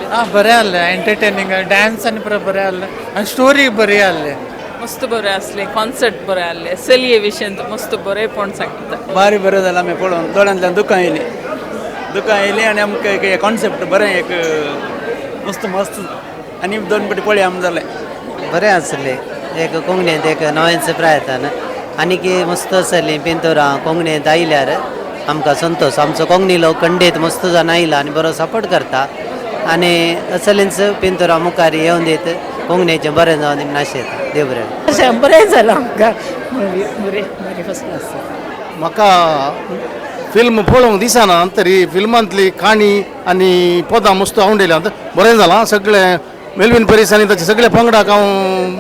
आं, बरें आहलें. एंटरटेनिंग, डान्स आनी पुरो बरें आहलें आनी स्टोरी बरी आहली. मस्त बरें आसलें. कॉन्सर्ट बरें आहलें. चलये विशयंत मस्त बरेंपण सांगता. भारी बरें जालें. आमी पळोवन दोळ्यांतल्यान दुकां येयलीं, दुकां येयलीं आनी आमकां एक कॉन्सेप्ट बरें, एक मस्त मस्त आनी दोन पटी पळया आम जालें. बरें आसलें. एक कोंकणींत एक नवेंच प्रयत्न आनीक मस्त आसलीं पिंतुरां कोंकणींत आयल्यार आमकां संतोश. आमचो कोंकणी लोक खंडीत मस्त जावन आयला आनी बरो सपोर्ट करता आनी असलेंच पिंतुरां मुखार येवन दीत, कोंकणीचें बरें जावन दी नाशेता. देव बरें. बरें जालां आमकां मुवी. बरें बरें, फर्स्ट क्लास. म्हाका फिल्म पळोवंक दिसना तरी फिल्मांतली काणी आनी पदां मस्त आवडल्यात. बरें जालां सगळें. मेलवीन पेरीस आनी ताचे सगळे पंगडाक हांव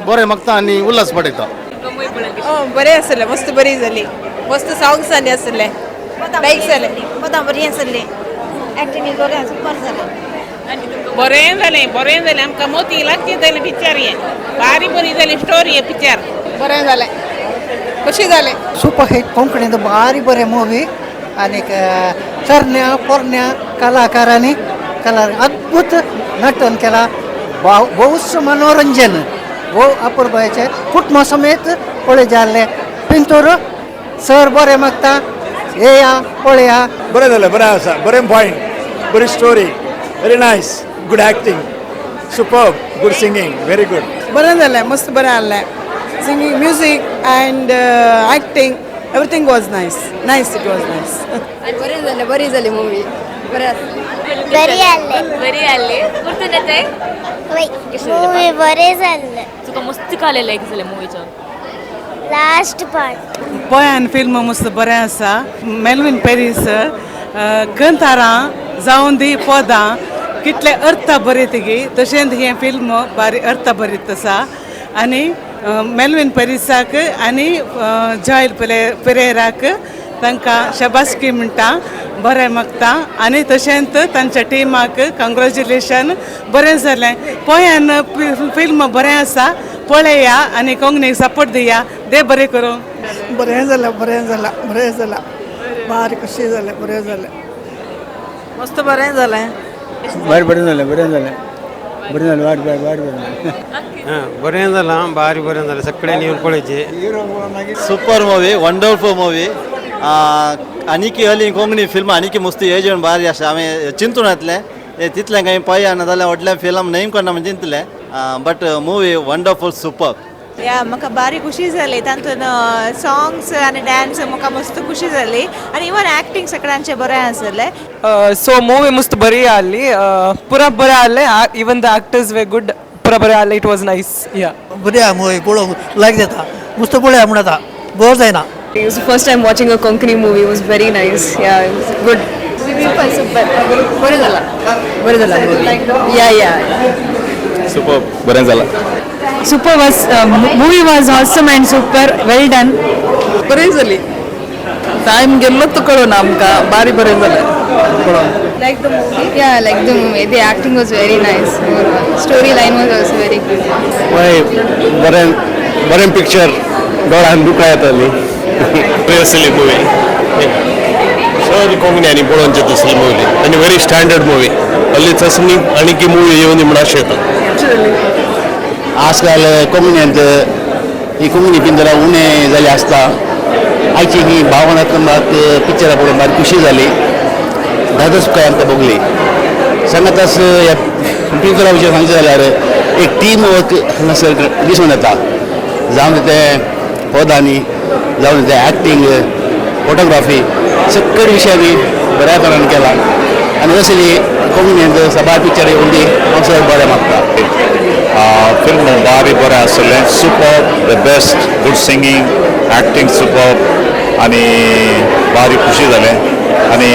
बरें मागता आनी उल्हास पडयता. बरें आसलें, मस्त बरी जाली. मस्त सॉंग्स आनी आसले, लायक जालें. पदां बरीं आसलीं, एक्टिंग बरें, सुपर जालें. बरें जालें, बरें जालें. आमकां मोती लागची जालें पिक्चर हें. भारी बरी जाली स्टोरी हें पिक्चर. बरें जालें, खुशी जालें. Super hit. कोंकणींत भारी बरें मुवी आनीक तरण्या पोरण्या कलाकारांनी कला अद्भुत नटन केलां. भोवच मनोरंजन, भोव अपुरबायेचें. कुटुंबा समेत पळय जाल्लें पिंतूर सर बरें मागता, येया पळया. बरें जालें, बरें आसा, बरें पॉयंट, बरी story, very nice, good acting, super, good singing, very good. बरें जालें, मस्त बरें आहलें. Singing, music and acting, everything was nice, nice, it was nice. बरें जालें, बरी जाली मुवी, बरें आसलें. बरी आहलें. बरी आहली. परतून येताय? मूवी बरें जाल्लें. तुका मस्त काले लायक जालें मुवीचो? Last part. पळयान फिल्म मस्त बरें आसा. मेलवीन पेरीस कंतारां जावन दी पदां कितले अर्थ बरीत गी, तशेंच हें फिल्म बारी अर्थ बरीत आसा. आनी मेलवीन पेरीसाक आनी जॉयल पेरेराक तांकां शबासकी म्हणटा, बरें मागता आनी तशेंच तांच्या टिमाक कंग्रेच्युलेशन. बरें जालें. पळयान फिल्म बरें आसा. पळया आनी कोंकणीक सपोर्ट दिया. देव बरें करूं. बरें जालें, बरें जालां, बरें जालां. भारी खुशी जालें, बरें जालें. मस्त बरें जालें. बरें बरें जालें, बरें जालें, बरें जालें. वाट वाट वाट, बरें जालें. हां, बरें जालां, भारी बरें जालें. सगळ्यांनी येवन पळयचें. Super movie, wonderful movie. आनीकी हली कोंकणी फिल्म आनीकी मस्त येजण भारी आसा. हांवें चिंतून येतलें तितलें कांय पळयना जाल्यार व्हडलें फिल्म न्हय कोन्ना म्हण चिंतलें, बट मुवी वंडरफूल, सुपर. या, म्हाका बारी खुशी जाली. तातूंत सॉंग्स आनी डान्स म्हाका मस्त खुशी जाली आनी इवन एक्टिंग सगळ्यांचें बरें आसलें. सो मूवी मस्त बरी आहली, पुरा बरें आहलें. Even the actors were good. पुरा बरें आहलें. It was nice, yeah. बरी आहा मुवी, पळोवंक लायक जाता. मस्त पळया म्हूण आतां बोर जायना. It was the first time watching a Konkani movie. It was very nice. Yeah, it was good. Super, super. बरें जाला, बरें जाला मूवी. या. सुपर, बरें जालां. Super was movie was awesome and super, well done. बरी जाली. टायम गेल्लो तो कळना आमकां. बारी बरें जालें पळोवन. Like the movie? Yeah, I like the movie. The acting was very nice. Story line was also very good. हय, बरें बरें पिक्चर. दोळ्यान दुकां येतालीं. बरी आसली मुवी. सगळी कोंकणी आनी पळोवचे तसली मुवी आनी व्हेरी स्टँडर्ड मुवी. हल्लीच असली आनी मुवी येवन म्हूण आशें येता. आजकाल कोंकणींत ही कोंकणी पिंजरा उणें जाल्ली आसता. आयची ही भावनात्मक पिक्चरां पळोवन भारी खुशी जाली. धादोस काय आमकां भोगली. सांगाताच ह्या पिंजरा विशय सांगचें जाल्यार एक टीम वर्क हांगासर दिसून येता. जावन तें पदांनी, जावन तें एक्टींग, फोटोग्राफी, सगळे विशयांनी बऱ्या तरान केला आनी असली कोंकणींत साबार पिक्चर येवन दी हांव चड बरें मागता. फिल्म भारी बरें आसलें. Super, the best, good singing, acting super आनी भारी खुशी जालें आनी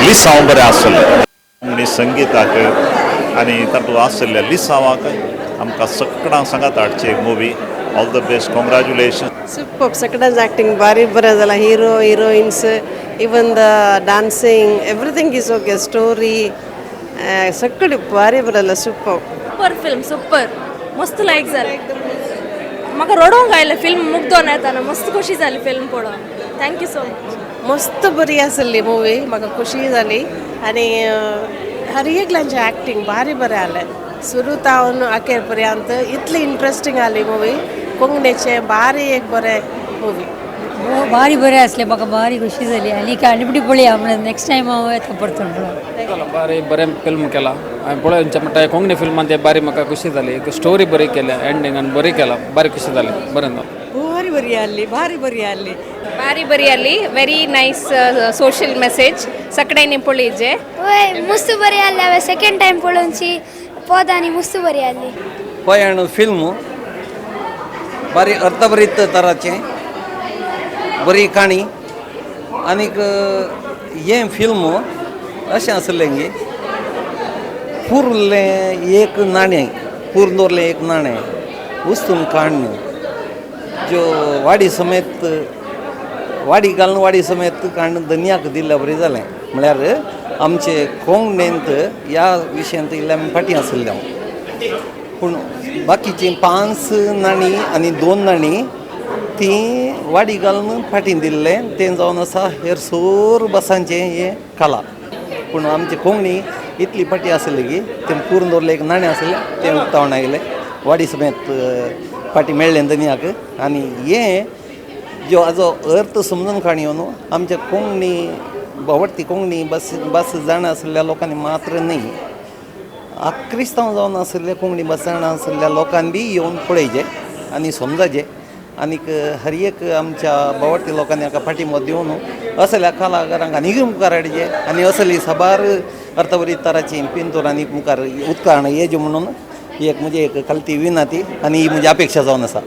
लिसांव बरें आसलें. कोंकणी संगिताक आनी तातूंत आशिल्ल्या लिसांवाक आमकां सगळ्यांक सांगात हाडची movie. All the best, congratulation. Super. सगळ्यांच एक्टिंग भारी बरें जालां. Hero, heroines, even the dancing, everything is okay. Story सगळें भारी बरें जालें. सुपर. Super film, super. मस्त लायक जालें. म्हाका रडोवंक आयलें फिल्म मुग्दोन येताना. मस्त खुशी जाली फिल्म पळोवन. Thank you so much. मस्त बरी आसली मुवी. म्हाका खुशी जाली आनी हर एकल्यांचे ॲक्टिंग भारी बरें आलें सुरू तावन अखेर पर्यंत इतली इंट्रस्टिंग आली मुवी कोंकणीचे भारी एक बरें मुवी. भारी बरें आसलें म्हाका भारी खुशी जाली आनी आनी पळया म्हणून नेक्स्ट टायम हांव येता परतून. भारी बरें फिल्म केला हांवें पळोवचें म्हणटा कोंकणी फिल्मान ते बारी म्हाका खुशी जाली. स्टोरी बरी केल्या, एंडिंग आनी बरी केला, बारी खुशी जाली. बरें. भारी बरी आसली, भारी बरी आसली. भारी बरी आसली. वेरी नायस सोशल मेसेज सगळ्यांनी पळयचे. वय मस्त बरी आसली. हांवें सेकंड टायम पळोवची पोदांनी मस्त बरी आसली. पयण फिल्म बारी अर्थभरीत तराचें बरी काणी आनीक हें फिल्म अशें आसलें की पुरलें एक नाणें, पूर्ण दवरलें एक नाणें उस्तून काडून ज्यो वाडी समेत वाडी घालून वाडी समेत काडून दनयाक दिल्ल्या बरी जालें. म्हळ्यार आमचे कोंकणींत ह्या विशयांत इल्लें आमी फाटीं आशिल्ले हांव, पूण बाकीचीं 5 नाणीं आनी 2 नाणीं ती वाडी घालून फाटीं दिल्लें तें जावन आसा हेर सोर बसांचें हें कला. पूण आमची कोंकणी इतली फाटीं आसली की तें पूर्ण दवरलें एक नाणें आसलें तें उक्तावण आयलें वाडी समेत फाटीं मेळ्ळें दनयाक. आनी हें ज्यो हाजो अर्थ समजून काणयो न्हू आमच्या कोंकणी बावडती कोंकणी बस बस जाणा आशिल्ल्या लोकांनी मात्र न्ही, क्रिस्तांव जावन आशिल्ले कोंकणी बस जाणा आशिल्ल्या लोकांनी बी येवन पळयचें आनी समजाचें. आनीक हर एक आमच्या बावडती लोकांनी हाका पाठिंबो दिवन असल्या कलाकारांक आनीक मुखार हाडचें आनी असली साबार अर्थभरीत तराची पिंतूर आनी मुखार उदकां येजे म्हणून एक म्हजी एक कलती विनंती आनी ही म्हजी अपेक्षा जावन आसा.